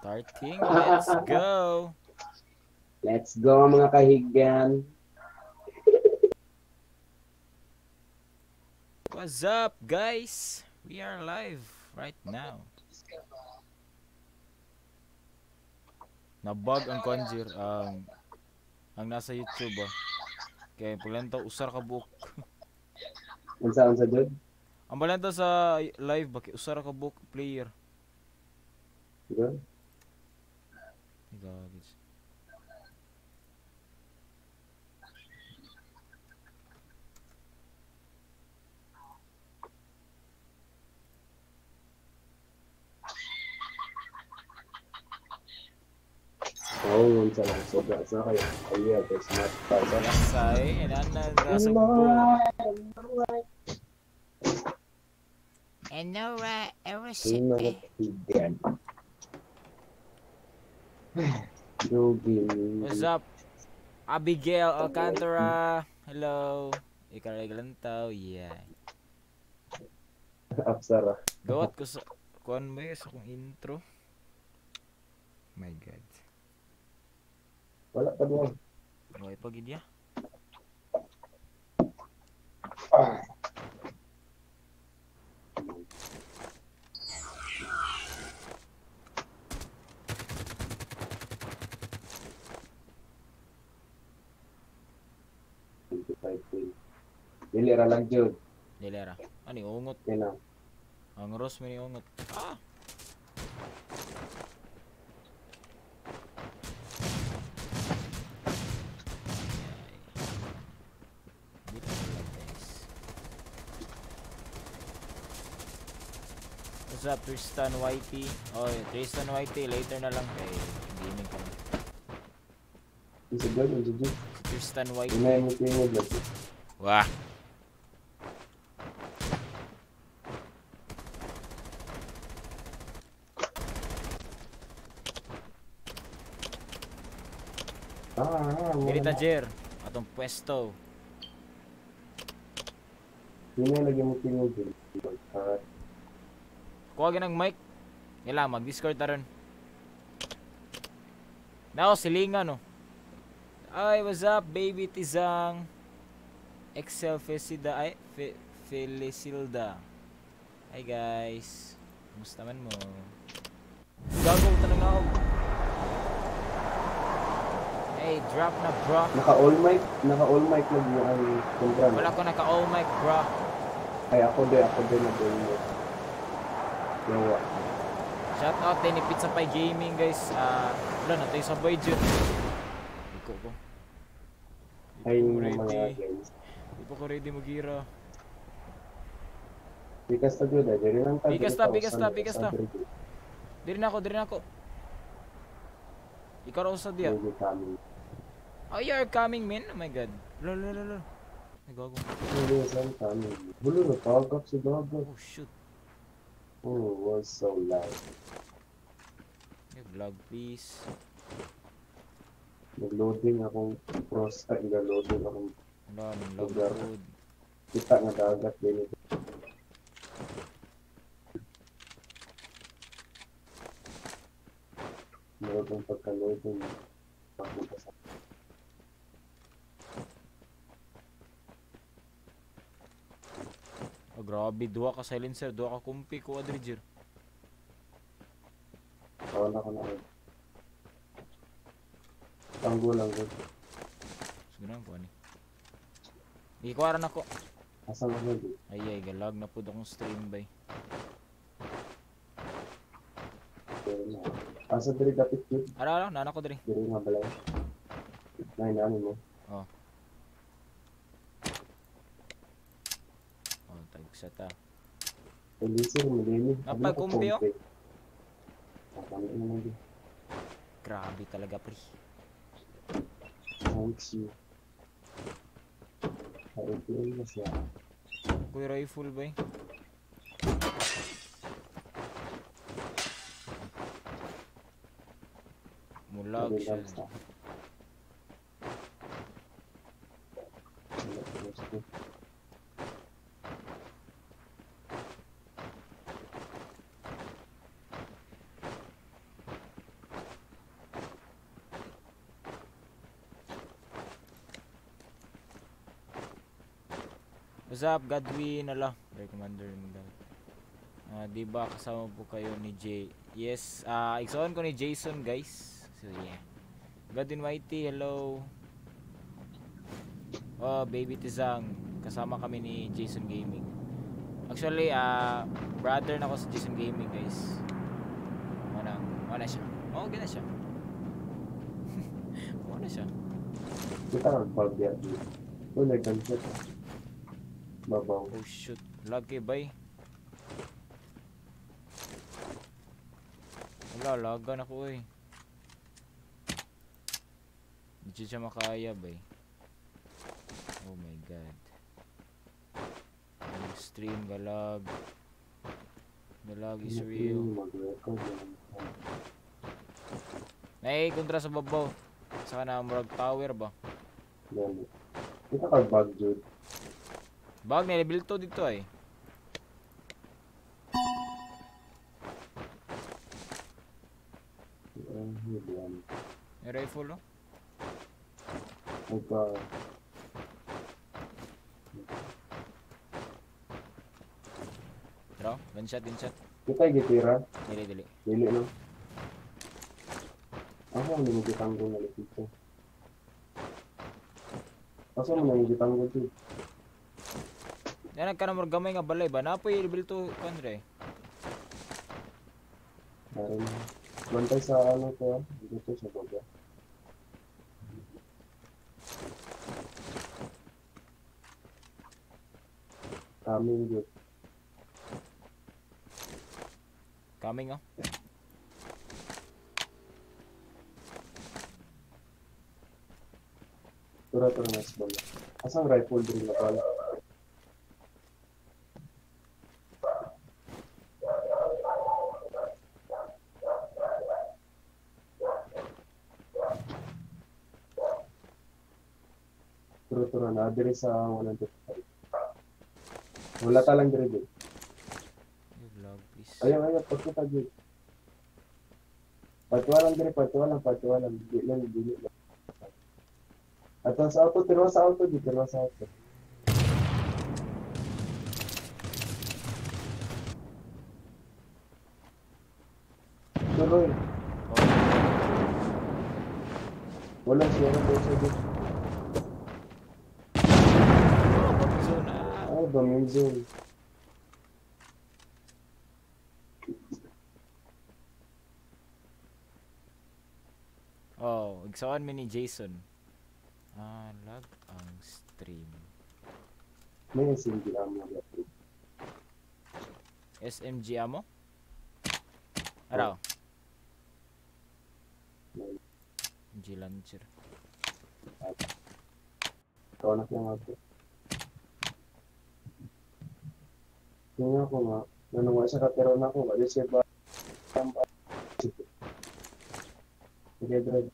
Starting. Let's go. Let's go, mga kahigyan. What's up, guys? We are live right now. Nabug ang conjure ang nasa YouTube ba. Kaya paglanta usar ka buok. Unsa unsa jud? Ang balanta sa live ba kay usar ka buok player. Go. Gagis. Oh, unsa lang sobra sa kay ay kay smart pa sa. Say, inana nasa buo. And alright, ever Mga kahigyan. Jogi. What's up? Abigail Alcantara. Hello. Ikaw lantaw. Yeah. Apsara. Gawat ko sa kuan ba sa akong intro. My God. Wala pa doon. Okay pa gid ya. Ah. Dili ra lang jud. Dili ra. Ani ungot. Kina. Ang ros mi ni ungot. Ah. What's up, Tristan Whitey? Oh, Tristan Whitey, later na lang kay gaming ko. Isa jud, isa jud. Tristan Whitey. Inay mo tingog lagi. Wah. Dili ta Jer, atong pwesto. Inay lagi mo tingog. Kuha ng mic. Yan lang, mag-discord ta ron. Nako, silingan no. Ay, what's up, baby Tizang? Excel Felicida, ay, Felicilda. Hi guys. Kumusta man mo? Gago, tanong na ako. Hey, drop na bro. Naka all mic, naka all mic lang mo ang kontra. Wala ko naka all mic, bro. Ay, ako din nag all mic. Yawa. Shout out din ni Pizza Pie Gaming, guys. Wala na tayo sabay dyan. Iko ko. Ay, mga guys. Di pa ko ready magira. Bigas ta jud, diri lang ta. Bigas ta, bigas ta, bigas ta. Diri na ako, diri na ako. Ikaw raw sa diya. Oh, you are coming, man. Oh my God. Lo, lo, lo, lo. Ay, gago. Yes, I'm coming. Bulo na tawag si gago. Oh, shoot. Oh, was so loud. Vlog, please. Nag-loading akong cross, ay, nag-loading akong wala, nag-load food. Kita nga dagat din ito. Meron kang pagka-loading. Papunta sa... Oh, grabe, duha ka silencer, duha ka kumpi ko, Adriger. Wala ko na. Tanggol, tanggol. Sige na, kuha ni. Ikuharan ako. Asa na ba? Ay, ay, galag na po akong stream bay. Asa diri dapit yun? Ara, ara, nana ko diri. Diri nga balay. Nay, nani mo. Oh. Oh, tagsa ta. Elisir, madini. Napagkumpi, oh. Grabe talaga, pre. Thanks you. Ay, na siya. Kuy rifle ba eh? Mulag siya. What's up, Godwin? Ala, Air Commander mo daw. Di ba kasama po kayo ni Jay? Yes, igsoon ko ni Jason, guys. So yeah. Godwin Whitey, hello. Oh, Baby Tizang, kasama kami ni Jason Gaming. Actually, brother na ako sa Jason Gaming, guys. Wala siya. Oh, gana siya. Wala siya. Kita ang bag ya. Wala gunshot. Babaw. Oh shoot, lag kay bay. Wala, lagan ako eh. Hindi siya makaya bay. Oh my god. Ang stream galag. The lag is real. Nay, kontra sa babaw. Saka na murag tower ba? Kita ka bag jud. Bag na level 2 dito ay. May rifle oh. Nagka Tara, gunshot, gunshot. Kita gitira. Dili, dili. Dili no. Ako ang gitanggo nga dito. Asa mo nang gitanggo dito? Yan nagka na gamay nga balay ba? Napoy level 2 kandre. Meron. Bantay sa ano ko, dito sa baba. Coming good. Coming oh. Tura-tura na sa bala. Asang rifle din na bala? Tura-tura na. Dire sa 105. Wala ta lang dire dito. Vlog please. Ayaw, ayaw. Pagkita dito. Patuwa lang dire. Patuwa lang. Patuwa lang. Dili lang. Dili lang. Ato sa auto. Tiro sa auto. Di tiro sa auto. Tuloy. Wala siya. Wala siya dito. Ay, bombing zone. Oh, igsoon mi ni Jason. Ah, lag ang stream. May SMG ammo. SMG ammo? Araw. MG launcher. Ikaw na kaya nga. Tingnan ko nga. Nanuwa siya katero na ako. Wala siya ba? Sige, drive.